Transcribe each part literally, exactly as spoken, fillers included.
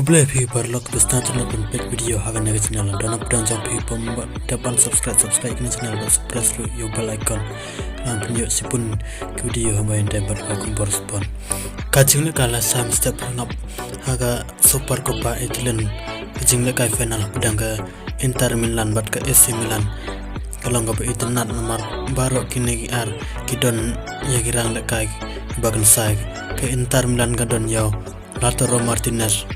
Khublei phi paralok, to sdang tang ban peit video ha kane ka channel. Lada na pdeng jong phi bym dep ban subscribe, subscribe kane ka channel bad press ruh ïa u bell icon. Ngan pynïoh shibun ki video haba ïadei bad ka khubor sport. Ka jinglehkai la sam step hangap ha ka Super Coppa Italian, ka jinglehkai final hapdeng ka Inter Milan bad ka A C Milan. Ka long kaba itynnad namar baroh kine ki ar ki don ïa ki rang lehkai ba kynsai. Ka Inter Milan ka don ïa u Lautaro Martinez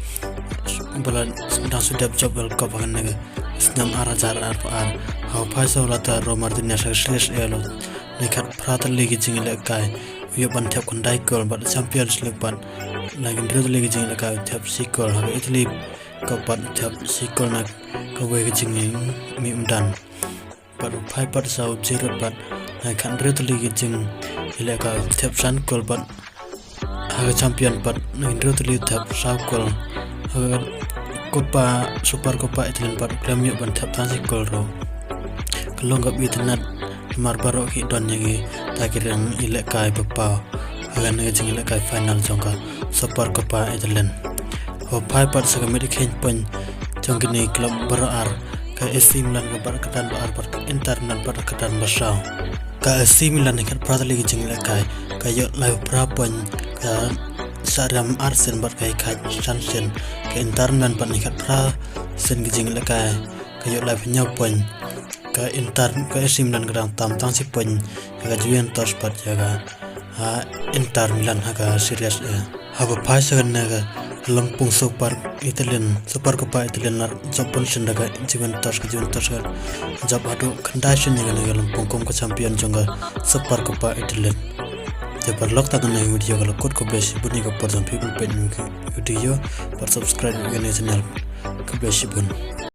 ba la dang shu dep jop World Cup ha kane ka snem ar hajar arphew ar. Haba phai sha u Lautaro Martinez ha ka Serie A la u thep khatphra tylli ki jinglehkai, u ïoh ban thep khyndai kol, bad Champions League pat la ki hynriew tylli ki jinglehkai u thep shi kol, ha ka Italy Cup pat u thep shi kol na kawei ka jingmih umdan. Bad u phai pat sha u Giroud pat na ki khathynriew tylli ki jinglehkai u thep san kol, bad ha ka Champion pat na ki hynriew tylli u thep saw kol. Ha ka Coppa, Super Coppa Italian pat u khlem ïoh ban thep tang shi kol ruh. Ka long kaba itynnad namar baroh ki don ïa kita ki rang ïalehkai ba paw ha kane ka jinglehkai final jong ka Super Coppa Italian. Haba phai pat sha ka miet kheiñ point jong kine ki club baroh ar, ka A C Milan ka bat kyrdan ba ar bad ka Inter Milan bat kyrdan ba saw. Ka A C Milan na ki khatphra tylli ki jinglehkai ka ïoh laiphew phra point, ka shah riam ar sien bad ka ïakhaid san sien. Ka Inter Milan pat na ki khatphra sien ki jinglehkai ka ïoh laiphew hynñiew point. Ka Inter, ka A C Milan ka dang tam tang shi point ïa ka Juventus bad ïa ka, ah, Inter Milan ha ka Serie A. Haba phai sha kane ka lympung Super Italian, Super Coppa Italian la jop bun sien da ka Juventus, ka Juventus ka jop haduh khyndai sien ïa kane ka lympung kum ka champion jong ka Super Coppa Italian. Te paralok, tang kane ka video ka la kut, khublei shibun ïa ka por jong phi ban peit ïa ka video, bad subscribe ïa kane ka channel. Khublei shibun.